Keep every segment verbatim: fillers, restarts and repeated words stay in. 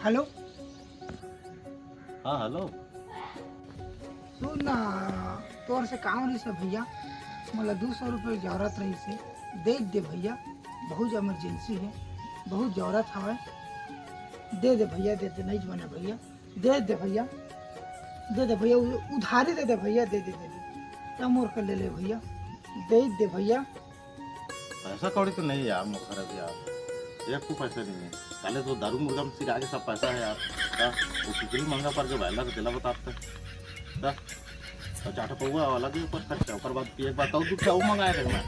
Hello. हाँ, hello. सुन ना, तोर से काम रहिस हे भैया, मोला दू सौ रुपये जरूरत रहिस हे, दे दे भैया, बहुत इमरजेंसी हे, बहुत जरूरत हवय, दे दे भैया, दे दे, नहीं बने भैया, दे दे भैया, दे दे भैया, उ-, उधारी दे दे भैया, दे दे, दे दे, त मोर कर ले ले भैया, दे दे भैया। पैसा कौड़ी तो नहीं यार, मोर घर अभी यार, एक को पैसा नहीं है। काले तो दारू मुर्गा में सिरा के सब पैसा है यार। का? वो खिचड़ी महंगा पड़ के भाई, लग दिला बताते। का? तो चाट पौवा वाला भी ऊपर खर्चा, ओकर बाद एक बार तौ दुख वो मंगाए रहे मैं।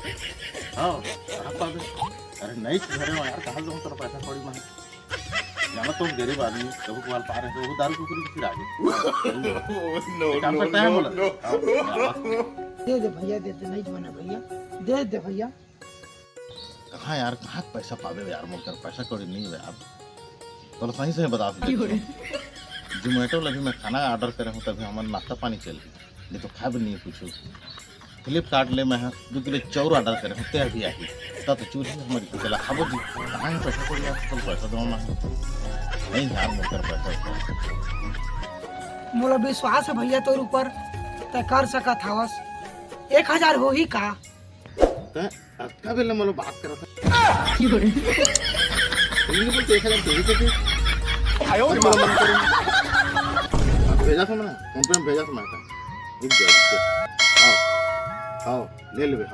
हाँ, खराब बात है। अरे नहीं सुधरे हो यार, कहाँ जाऊँ तेरा पैसा कौड़ी मांगे? जाना तो गरीब आदमी, कभी कभार पा रहे हो, वो दारू कुकुरी फिर आगे। No, एक काम no, करता है no, बोला। No। हाँ, हाँ। दे दे भैया, दे दे, नहीं बने भैया, दे दे भैया। कहाँ यार, कहाँ पैसा पावे यार, मोर कर पैसा कौड़ी नहीं है यार। तो सही सही बता दे। Zomato ले भी मैं खाना order करे हूँ, तभी हमारे नाश्ता पानी चल रही, नहीं तो खाए भी नहीं कुछ। Flipkart ले मैं दो किलो चाउर order करे हूँ, ते अभी आई, तब तो चूल्हे हमारी चला खाबो जी। कहाँ है पैसा कौड़ी यार, तो पैसा दो मांग। नहीं यार, मोर कर पैसा। मोला विश्वास है भैया तोर ऊपर, तै कर सकत हवस। एक हजार होही का? तै अतका बेर ले मोला बात करत हस। हिंदी बोल के एक हजार भेज देते। आयो रे माँ। भेजा था मैंने, PhonePe में भेजा था मैंने। रुक जा, रुक जा। आओ, आओ, ले ले, आओ।